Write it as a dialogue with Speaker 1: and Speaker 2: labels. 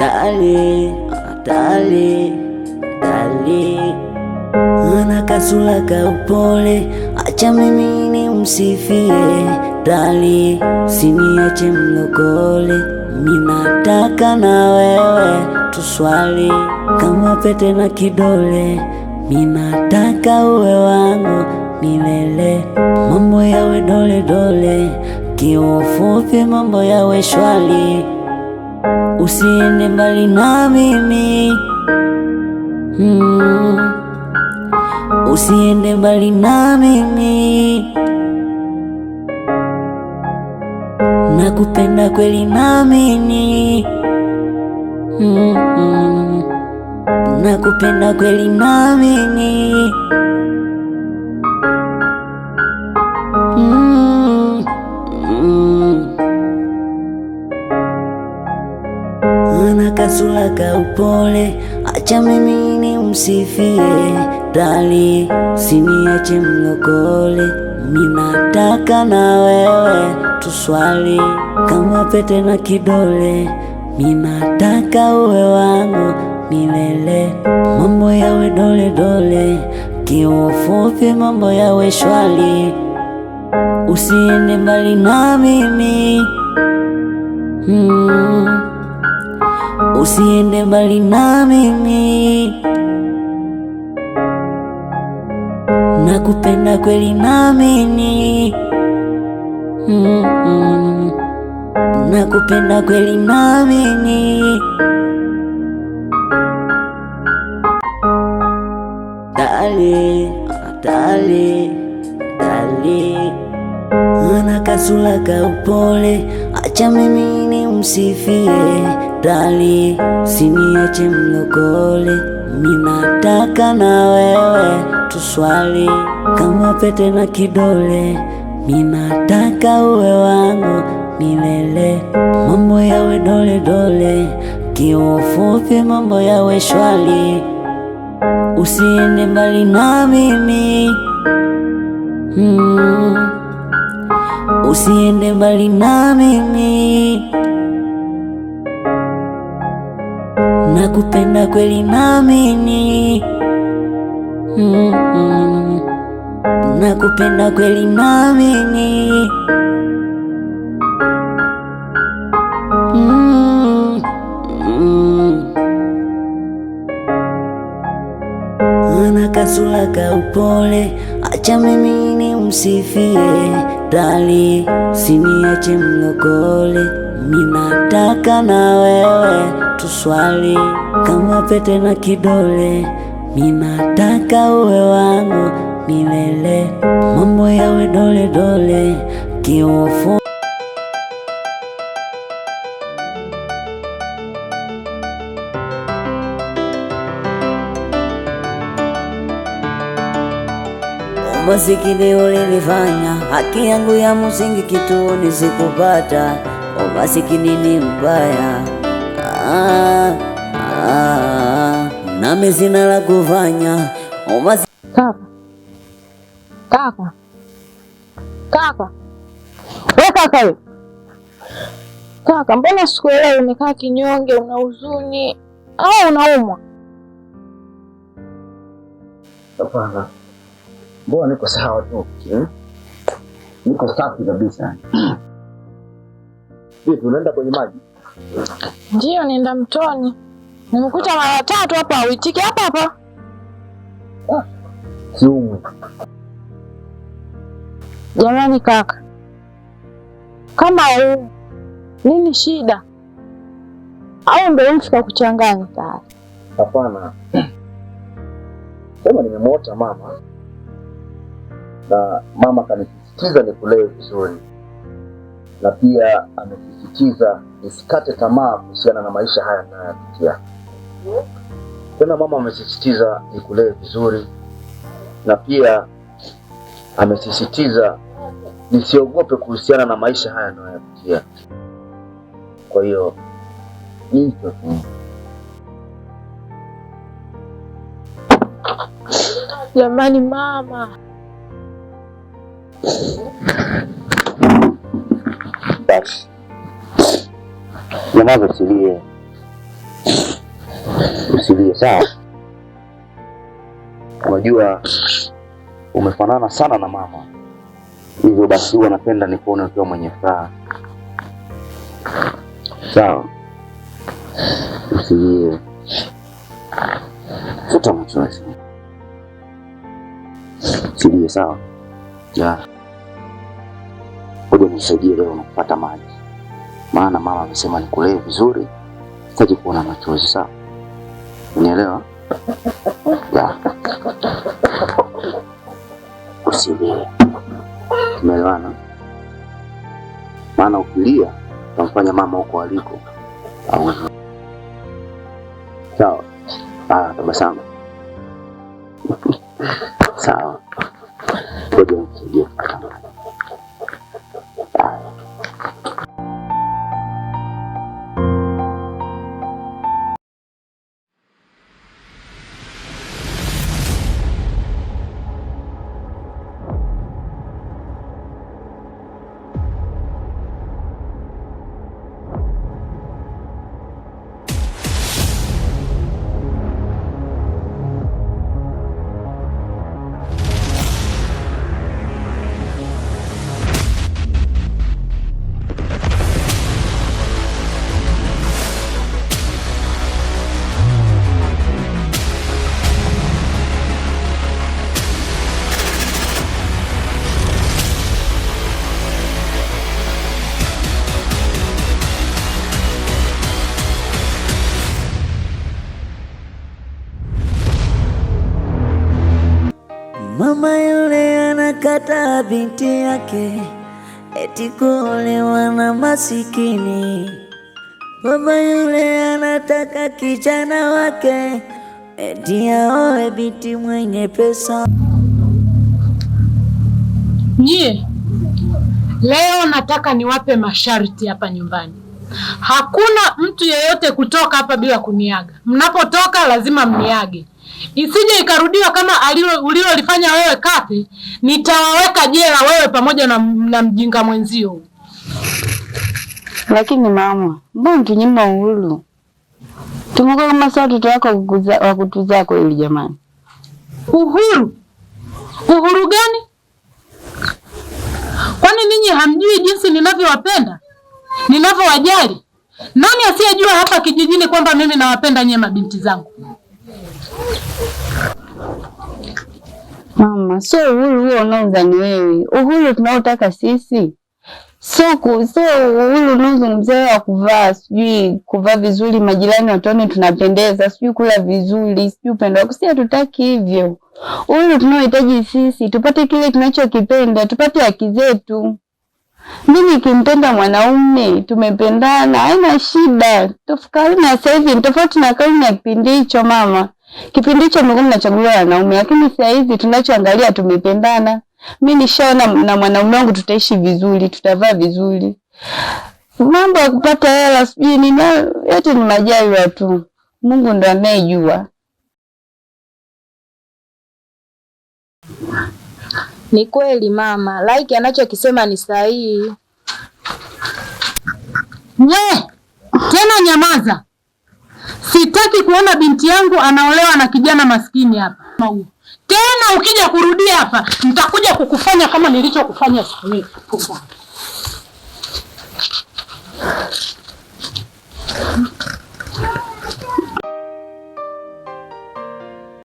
Speaker 1: Dali, dali, dali, ana kasula ka upole, acha mimi ni msifie. Dali, siniache mlokole, minataka na wewe tuswali kama pete na kidole, minataka uwe wangu milele, mambo yawe dole dole, kiufupi mambo yawe shwali, usiende mbali na mimi mm. Usiende mbali na mimi, nakupenda kweli naamini mm -mm. Nakupenda kweli naamini mm -mm. Ana kasula ka upole, acha mimi ni msifie. Dali, siniache mlokole, minataka na wewe tuswali kama pete na kidole, minataka uwe wangu milele, mambo yawe dole dole, kiufupi mambo yawe shwali, usiende mbali na mimi mm. Usiende mbali na mimi, nakupenda kweli naamini mm -mm. Nakupenda kweli naamini. Dali, dali, dali, ana kasula ka upole, acha mimi ni msifie. Dali, siniache mlokole, minataka na wewe tuswali kama pete na kidole, minataka uwe wangu milele, mambo yawe dole dole, kiufupi mambo yawe shwali, usiende mbali na mimi mm. Usiende mbali na mimi, nakupenda kweli naamini mm -mm. Nakupenda kweli naamini mm -mm. Ana kasula ka upole, acha mimi ni msifie. Dali, siniache mlokole, minataka na wewe tuswali kama pete na kidole, minataka uwe wangu milele, mambo yawe dole dole, kiufu Umasikini ulinifanya haki yangu ya msingi kituoni sikupata. Umasikini ni mbaya ah, ah, nami sina la kufanya.
Speaker 2: Kaka, kaka, kaka, we kaka, we kaka, mbona sikuelewi? Umekaa kinyonge, una huzuni au unaumwa?
Speaker 3: Hapana, mbona niko sawa tu eh? Niko safi kabisa. Vipi, unaenda kwenye maji?
Speaker 2: Ndiyo, nenda mtoni. Nimekuta mara tatu hapa, hauitiki hapa hapa.
Speaker 3: Ah, siumwi.
Speaker 2: Jamani kaka, kama huu nini shida? Au ndio mtu kakuchanganya tayari?
Speaker 3: Hapana, sema nimemwota mama na mama kanisisitiza nikulee vizuri, na pia amesisitiza nisikate tamaa kuhusiana na maisha haya ninayoyapitia. Tena mama amesisitiza nikulee vizuri, na pia amesisitiza nisiogope kuhusiana na maisha haya ninayoyapitia. Kwa hiyo ni hivyo tu.
Speaker 2: Jamani mama,
Speaker 3: Basi nyamaza, usilie. Usilie, sawa? Unajua umefanana sana na mama, hivyo basi huwa napenda nikuone ukiwa mwenye furaha. Sawa, usilie, futa machozi, usilie, sawa? Ya, ngoja nisaidie leo na kupata maji, maana mama amesema nikulee vizuri, sitaki kuona machozi, sawa? Unielewa? Ya, usilie, tumeelewana? Maana ukilia utamfanya mama huko aliko au sawa? Ah, tabasamu. Sawa, ngoja nisaidie kupata maji. Haya.
Speaker 1: Mama yule anakataa binti yake eti kuolewa na masikini. Baba yule anataka kijana wake eti aoe binti mwenye pesa.
Speaker 4: Nyie, leo nataka niwape masharti hapa nyumbani. Hakuna mtu yeyote kutoka hapa bila kuniaga. Mnapotoka lazima mniage, isije ikarudiwa kama ulilolifanya wewe Kapi. Nitawaweka jela wewe pamoja na mjinga mwenzio.
Speaker 5: Lakini mama, mbona tunyima uhuru? Tumekuwa kama sio watoto wako wa kutuzaa kweli jamani.
Speaker 4: Uhuru? Uhuru gani? Kwani ninyi hamjui jinsi ninavyowapenda, ninavyowajali? Nani asiyejua hapa kijijini kwamba mimi nawapenda nyie mabinti zangu?
Speaker 5: Mama, sio uhuru huo unaodhani wewe. Uhuru tunaotaka sisi sio uhuru unaozungumzia wa kuvaa, sijui kuvaa vizuri, majirani watuone tunapendeza, sijui kula vizuri, sijui upendo wako. Si hatutaki hivyo. Uhuru tunaohitaji sisi tupate kile tunachokipenda, tupate haki zetu. Mimi nikimpenda mwanaume tumependana, haina shida. Karne ya sasa hivi ni tofauti na karne ya kipindi hicho mama. Kipindi hicho mlikuwa mnachaguliwa wanaume, lakini sasa hivi tunachoangalia tumependana. Mimi nishaona na mwanaume wangu tutaishi vizuri, tutavaa vizuri. Mambo ya kupata hela sijui nini, yote ni majaliwa tu. Mungu ndo anayejua.
Speaker 2: Ni kweli mama, like anachokisema ni sahihi.
Speaker 4: We tena nyamaza! Sitaki kuona binti yangu anaolewa na kijana maskini hapa. Tena ukija kurudia hapa, nitakuja kukufanya kama nilichokufanya siku ile.